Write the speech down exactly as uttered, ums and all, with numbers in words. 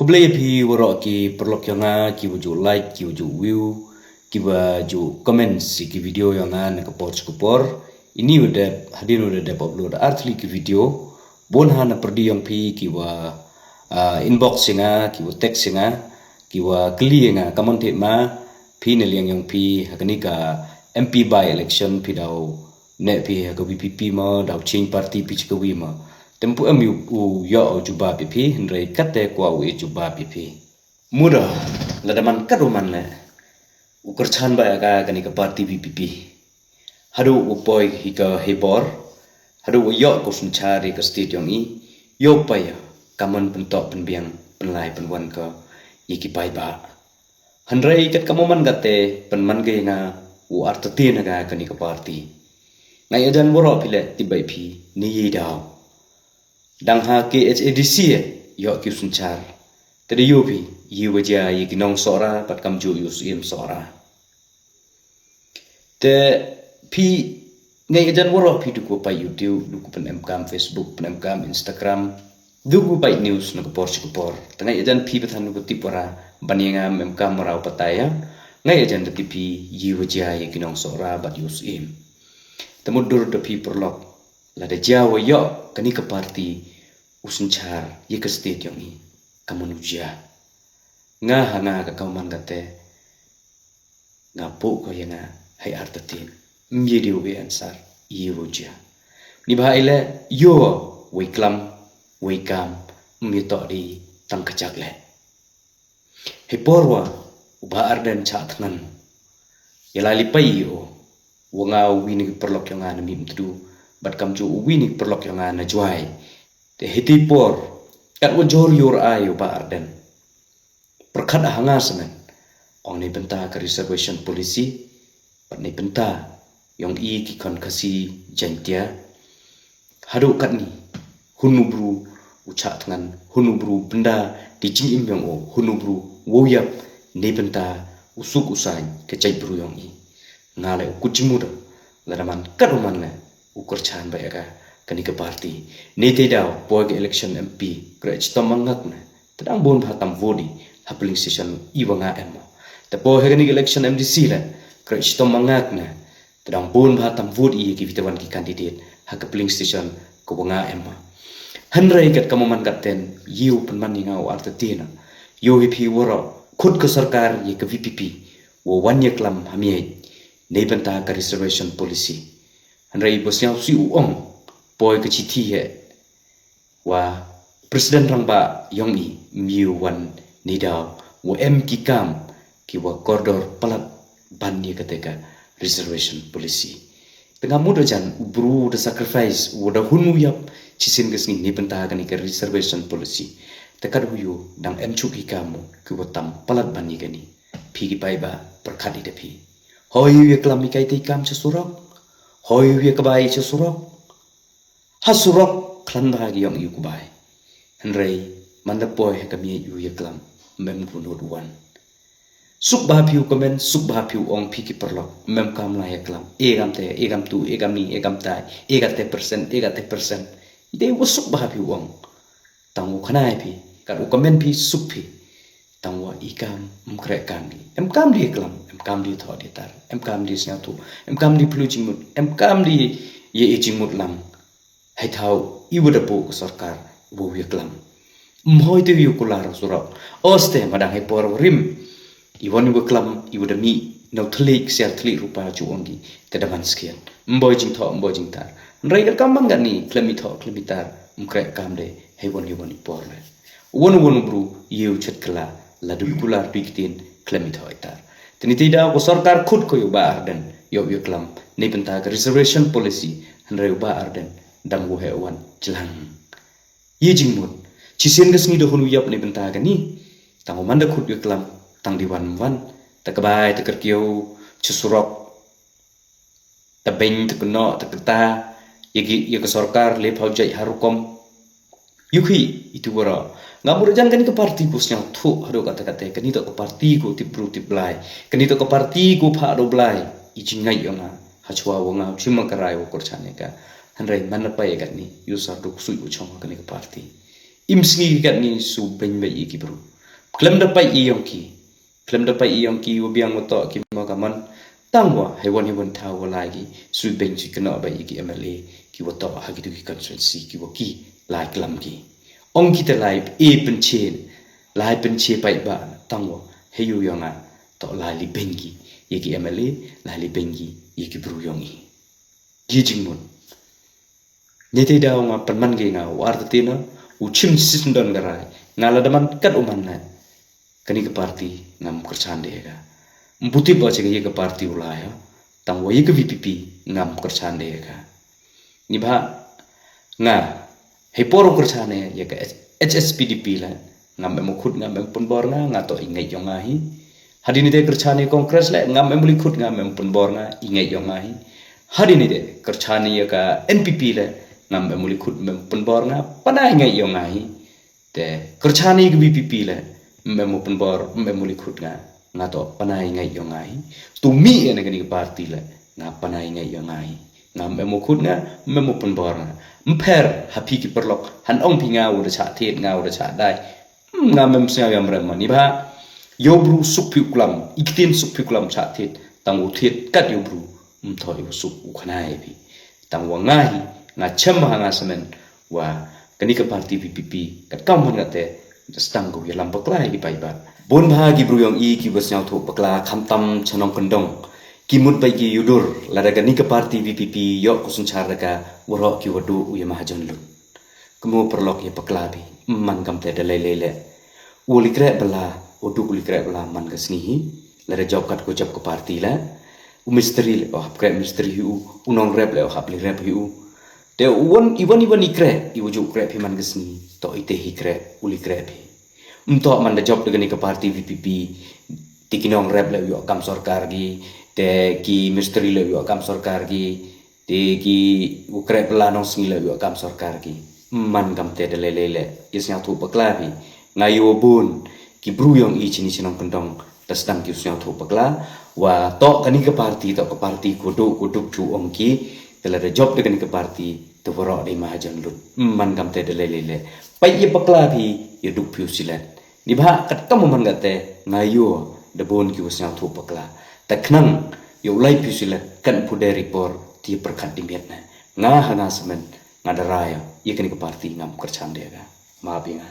Khublei ïa phi waroh ki paralok ïong nga, ki wa ju like, ki wa ju view, ki wa ju comments ïa ki video ïong nga na ka por sha ka por. Ini wa dep, hadien wa da dep upload artylli ki video, bun ha na pyrdi ïong phi ki wa, ah, inbox ïa nga, ki wa text ïa nga, ki wa kylli ïa nga, kamon te ma, phi na liang ïong phi, ha kani ka M P by election phi daw neh phi ha ka V P P mo, daw change party phi cha ka wi mo. Te ym pu em u, u ïoh u jubab ïa phi, hynrei katte kwah u ïa jubab ïa phi. Mut da, lada man katwa man leh, u kyrchan bha ïa ka kani ka party V P P. Haduh u poi hi ka hei bor, haduh u ïoh ka synshar ïa ka state ïong i, ïoh poi ïa, kamon pyntoh pynbiang, pynlai pynwan ka, ïa ki paidbah. Hynrei kat ka mo man katte, pynman ka ïa nga, u artatien ha ka kani ka party. Nga ïa jan waroh phi leh, tip bha ïa phi, ni ïa daw. Dang ha K H A D C ïa, ïoh ki u synshar. Te da ïoh phi, ïa wa jia ïa ki nong Sohra, bad kamjooh ïa u Syiem Sohra. Te phi, nga ïa jan waroh phi du ko peit YouTube, du ko pynemkam Facebook, pynemkam Instagram, du ko peit news na ka por sha ka por. Te nga ïa jan phi ba than du ko tip wara, ban ïa nga ym emkam wara u patai ïa. Nga ïa jan da tip phi, ïa wa jia ïa ki nong Sohra, bad ïa u Syiem. Te mutdur da phi paralok, lada jia wa ïoh, kani ka party, u synshar, ïa ka state ïong i, kamon u jia. Nga ha nga ka kaw man katte, nga buh ko ïa nga, hei artatien, ym ïa dei u answer, ïa wa jia. Ni bha i leh, ïoh, wei klam, wei kam, ym ïa toh dei, tang ka jak leh. Hei por wa, u Bah Ardent chah thngan. Ïa la li pei ïa u, wa nga u wi na ki paralok ïong nga na Mihmyntdu, bad kamjooh u wi na ki paralok ïong nga na Jowai. Te hei te por, kat wa jor ïor ai u Bah Ardent. Pyrkhat ha nga samen, ong na bynta ka reservation policy, bad na bynta, ïong i ki khon Khasi Jaiñtia. Haduh katni, hun u bru, u chah thngan, hun u bru bynda, dei jingim ïong u, hun u bru, wow ïap, na bynta, u suk u saiñ, ka jaitbru ïong i. Nga leh u kut jingmut, lada man katwa man leh, u kyrchan bha ïa ka, kani ka party. Ni te daw, poi ka election M P, kreh chitom ma ngak ne. Te dang bun bha tam vote i, ha polling station i wa nga em. Te poi ha kani ka election M D C leh, kreh chitom ma ngak ne. Te dang bun bha tam vote i ki wa wan ki candidate, ha ka polling station ka wa nga em. Hynrei kat ka mo man katten, ïa u pynman ïa nga u artatien. Ïoh hi phi waroh, khut ka sorkar ïa ka V P P, wa wan ïa klam ha miej, na bynta ka reservation policy. Hynrei ba sñiaw sih u ong, poi ka chithi heh. Wa President Rangbah ïong i, ym ïa wan ni daw, wa em ki kam, ki wa kordor palat ban ïa kata ka reservation policy. Te nga mut da jan, u bru da sacrifice, u da hun u ïap, chisien ka sngi na bynta kani ka reservation policy. Te kat u ïoh, dang em chuk ki kam, ki wa tam palat ban ïa kani. Phi ki paidbah, pyrkhat i da phi. Hoi u ïa klam i kai te kam cha surok. Hoi u ïa kbai cha surok. Ha surok khlem bha ki ïong i u kbai. Hynrei, man da poi ha ka miej u ïa klam, ym em ku nud wan. Suk bha phi u comment, suk bha phi u ong phi ki paralok, ym emkam la ïa klam, e kam te, e kam tu, e kam ni, e kam tai, e kam te percent, e kam te percent. I dei wa suk bha phi u ong. Tang u khnai phi, kat u comment phi suk phi. Tang wa i kam, ym kreh kam di. Emkam di klam, emkam di thoh di tar, emkam di sñiawthuh, emkam di plu jingmut, emkam di ïa i jingmut lang. Hei thaw, i wa da buh ka sorkar, wa u ïa klam. Ym hoi te u ïa kular surok. Oste, ma dang hei por wa rim. I wan i wa klam, i wa da mih, nau thlik, siar thlik rupa chu ong ki, te da man skian. Ym boi jingthoh, ym boi jingtar. Hynrei ka kam man kani, khlem i thoh, khlem i tar, ym kreh kam de, hei wan i wan i por le. Wan wan u bru, ïa u chet kala, la dui kular dui ktien, khlem i thoh i tar. Te ni te da, ko sorkar khut ko ïa u Bah Ardent, ïa u ïa klam, na bynta ka reservation policy, hynrei u Bah Ardent, dang u heh wan, jlang. Ïa jingmut, chisien ka sngi da hun u ïap na bynta kani, tang u man da khut ïa klam, tang di wan wan, ta kbai, ta kyrkieu, cha surok, ta beiñ, ta kynnoh, ta kata, ïa ki, ïa ka sorkar, le phaw jait ha rukom. Ïu khi, itu waroh. Nga mut da jan kani ka party ko sñiawthuh, haduh kata kata, kani toh ka party ko tip bru tip Blai. Kani toh ka party ko phah da u Blai. I jingngeit ïong nga. Hachwa wa nga, u chim ma ka rai wa kyrchan ïa ka. Hynrei man la pei ïa katni, ïu sar duk sui u chong kani ka party. Im sngi ïa katni, su beiñ beiñ ïa ki bru. Khlem da peit ïa ïong ki, khlem da peit ïa ïong ki wa biang wa toh ki mo ka mon. Tang wa hei wan hei wan thaw wa lai ki sui beng sui kynnoh beit ïa ki M L A ki wa toh ha ki tu ki constituency ki wa ki lai klam ki. Ong ki te lai e pynche, lai pynche peit ba tang wa hei ïong nga toh lai li beng ki ïa ki M L A, lai li beng ki ïa ki bru ïong i. Ki jingmut. Nete da nga pynman ki nga u artatien u chim sisndon ka rai. Nga la daman kat u man na. Kani ka parti ngam kyrchan de ka. Mbuti ba che ka parti u lai ha. Tang wa ïa ka V P P ngam kyrchan de ka. Ni ba nga hei por u kyrchan ïa ka H S P D P la. Ngam em u khut ngam em pynbor nga nga toh i ngai ïong nga hi. Hadien ite kyrchan ïa Congress le ngam em u li khut ngam em pynbor nga i ngai ïong nga hi. Hadien ite kyrchan ïa ka N P P le ngam em u li khut ngam em pynbor nga pana i ngai ïong nga hi. Te kyrchan ïa ka V P P le ngam em u pynbor ngam em u li khut nga nga toh pana i ngai ïong nga hi. Tu mi ïa na kani ka parti le nga pana i ngai ïong nga hi. Ngam em u khut nga ngam em u pynbor nga. Mpher ha phi ki paralok han ong phi nga u da chah thied nga u da chah dai. Nga mem sngewbha ïa mrem mani ba. Ïa u bru suk phi u klam, i ktien suk phi u klam chah thied, tang u thied kat ïa u bru. Mtho ïa u suk u khnai phi. Tang wa nga hi nga chem ha nga semen wa kani ka parti V P P kat kam man nga te da stang ko ïa lam bakla ïa ki paidbah. Bun ba ki bru ïong i ki wa sngewthuh bakla kham tam cha nongkyndong. Ki mut ba ki yudur lada kani ka parti V P P ïoh ko synchar da ka waroh ki wa du u ïa mahajon lut. Kmo paralok ïa bakla bi man kam te da lei lei le. U li kreh bala u duk u li kreh bala man ka sngi hi. Lada jop kat ko jop ka parti la. U mistri le o hap kreh mistri hi u. U nong rep le o hap li rep hi u. Te u wan i wan i wan i kreh i wa ju kreh phi man ka sngi. To i te hi kreh u li kreh phi. Mto man da jop da kani ka parti V P P. Te ki nong rep le u ïoh kam sorkar ki. Te ki mistri le u ïoh kam sorkar ki. Te ki u kreh bala nong sngi le u ïoh kam sorkar ki. Man kam te da lei lei le ïa sngewthuh bakla phi. Nga ïa wa bun ki bru ïong i chini chi nongkyndong da sdang ki u sngewthuh bakla. Wa toh kani ka parti toh ka parti ko duk ko duk chu ong ki. Te lada jop da kani ka parti te waroh dei mahajon lut. Man kam te da lei lei le. Peit ïa bakla phi ïa duk phi u silet. Ni ba kat kam man ka te nga ïa da bun ki u sngewthuh bakla. Te khnang ïa u lai phi u silet kan phu dei ripor ti pyrkhat di miet ne. Nga ha nga semen nga da rai ïa kani ka parti ngam kyrchan de ka. Ma bi nga.